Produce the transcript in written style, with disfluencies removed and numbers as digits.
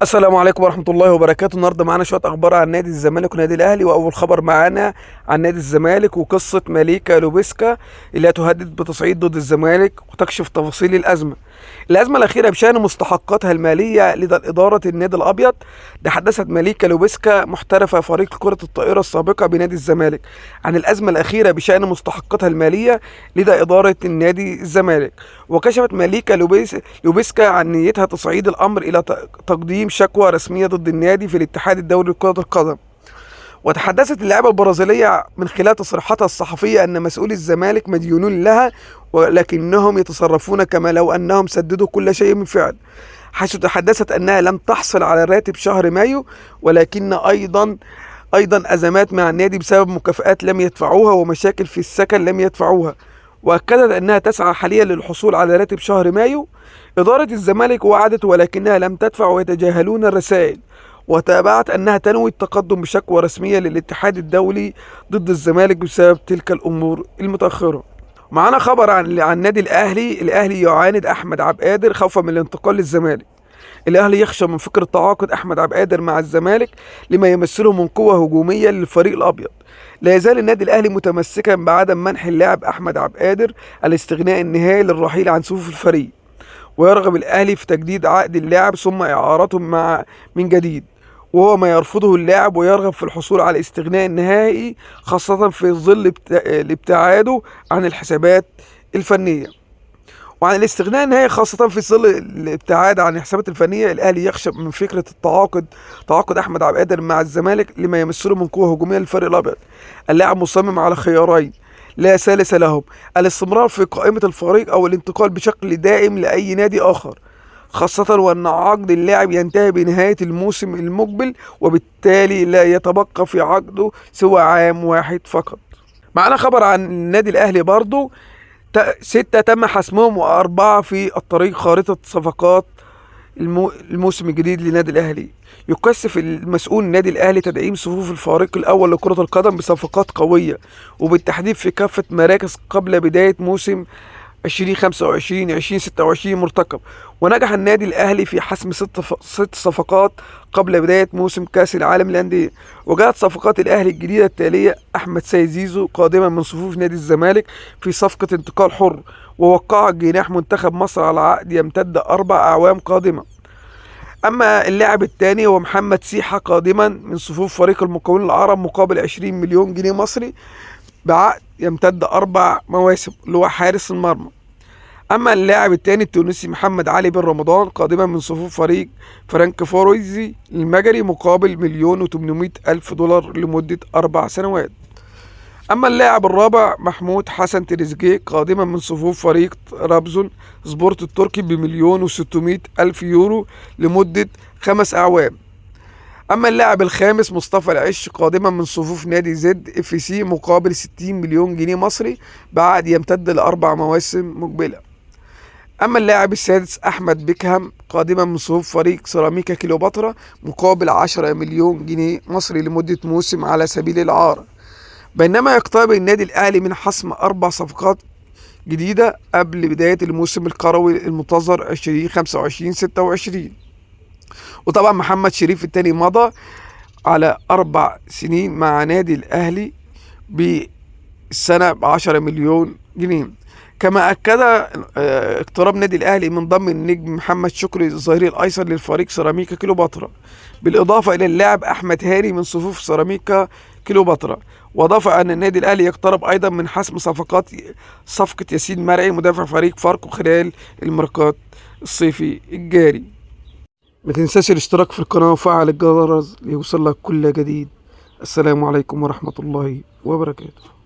السلام عليكم ورحمة الله وبركاته. النهارده معانا شوية أخبار عن نادي الزمالك ونادي الأهلي، وأول خبر معانا عن نادي الزمالك وقصة ماليكا لوبيسكا اللي تهدد بتصعيد ضد الزمالك وتكشف تفاصيل الأزمة. الأزمة الأخيرة بشأن مستحقاتها المالية لدى إدارة النادي الأبيض. تحدثت ماليكا لوبيسكا محترفة فريق كرة الطائرة السابقة بنادي الزمالك عن الأزمة الأخيرة بشأن مستحقاتها المالية لدى إدارة النادي الزمالك. وكشفت ماليكا لوبيسكا عن نيتها تصعيد الأمر إلى تقديم شكوى رسمية ضد النادي في الاتحاد الدولي لكرة القدم. وتحدثت اللاعبة البرازيلية من خلال تصريحاتها الصحفية أن مسؤولي الزمالك مديونون لها، ولكنهم يتصرفون كما لو أنهم سددوا كل شيء من فعل، حيث تحدثت أنها لم تحصل على راتب شهر مايو، ولكن أيضا أزمات مع النادي بسبب مكافآت لم يدفعوها ومشاكل في السكن لم يدفعوها. وأكدت أنها تسعى حاليا للحصول على راتب شهر مايو. إدارة الزمالك وعدت ولكنها لم تدفع ويتجاهلون الرسائل. وتابعت أنها تنوي التقدم بشكوى رسمية للاتحاد الدولي ضد الزمالك بسبب تلك الأمور المتأخرة. معانا خبر عن نادي الأهلي. الأهلي يعاند أحمد عبد القادر خوفا من الانتقال للزمالك. الأهلي يخشى من فكرة تعاقد أحمد عبد القادر مع الزمالك لما يمثله من قوة هجومية للفريق الأبيض. لا يزال النادي الأهلي متمسكا بعدم منح اللاعب أحمد عبد القادر الاستغناء النهائي للرحيل عن صفوف الفريق، ويرغب الأهلي في تجديد عقد اللاعب ثم إعارته من جديد، وهو ما يرفضه اللاعب ويرغب في الحصول على الاستغناء النهائي، خاصة في ظل ابتعاده عن الحسابات الفنية. وعن الاستغناء النهائي خاصة في ظل الابتعاد عن الحسابات الفنية، الأهلي يخشى من فكرة تعاقد أحمد عبد القادر مع الزمالك لما يمثله من قوة هجومية للفريق الأبيض. اللاعب مصمم على خيارين لا ثالث لهم: الاستمرار في قائمة الفريق أو الانتقال بشكل دائم لأي نادي آخر، خاصة وأن عقد اللاعب ينتهي بنهاية الموسم المقبل، وبالتالي لا يتبقى في عقده سوى عام واحد فقط. معنا خبر عن النادي الأهلي برضو، 6 تم حسمهم و4 في الطريق. خارطة صفقات الموسم الجديد لنادي الأهلي. يكثف المسؤول النادي الأهلي تدعيم صفوف الفريق الأول لكرة القدم بصفقات قوية، وبالتحديد في كافة مراكز قبل بداية موسم 2025 2026 مرتقب. ونجح النادي الأهلي في حسم 6 صفقات قبل بداية موسم كأس العالم للأندية. وجاءت صفقات الأهلي الجديدة التالية: أحمد سيد زيزو قادما من صفوف نادي الزمالك في صفقة انتقال حر، ووقع جناح منتخب مصر على عقد يمتد 4 أعوام قادمة. أما اللاعب الثاني هو محمد سيحة قادما من صفوف فريق المقاولون العرب مقابل 20 مليون جنيه مصري بعقد يمتد 4 مواسم، اللي هو حارس المرمى. أما اللاعب الثاني التونسي محمد علي بن رمضان قادما من صفوف فريق فرانك فورويزي المجري مقابل 1,800,000 دولار لمدة 4 سنوات. أما اللاعب الرابع محمود حسن تريزيجيه قادما من صفوف فريق رابزون سبورت التركي ب1,600,000 يورو لمدة 5 أعوام. أما اللاعب الخامس مصطفى العش قادما من صفوف نادي زد اف سي مقابل 60 مليون جنيه مصري بعقد يمتد ل4 مواسم مقبلة. أما اللاعب السادس أحمد بيكهام قادما من صفوف فريق سيراميكا كليوباترا مقابل 10 مليون جنيه مصري لمدة موسم على سبيل الإعارة. بينما يقترب النادي الأهلي من حسم 4 صفقات جديدة قبل بداية الموسم الكروي المنتظر 2025 26. وطبعا محمد شريف الثاني مضى على 4 سنين مع نادي الأهلي بالسنة ب10 مليون جنيه. كما أكد اقتراب نادي الأهلي من ضم النجم محمد شكري الظهير الأيسر للفريق سيراميكا كليوباترا، بالإضافة إلى اللاعب أحمد هاني من صفوف سيراميكا كليوباترا. وأضاف أن النادي الأهلي يقترب أيضا من حسم صفقة ياسين مرعي مدافع فريق فاركو خلال الميركاتو الصيفي الجاري. ما تنساش الاشتراك في القناة وفعل الجرس ليوصلك كل جديد. السلام عليكم ورحمة الله وبركاته.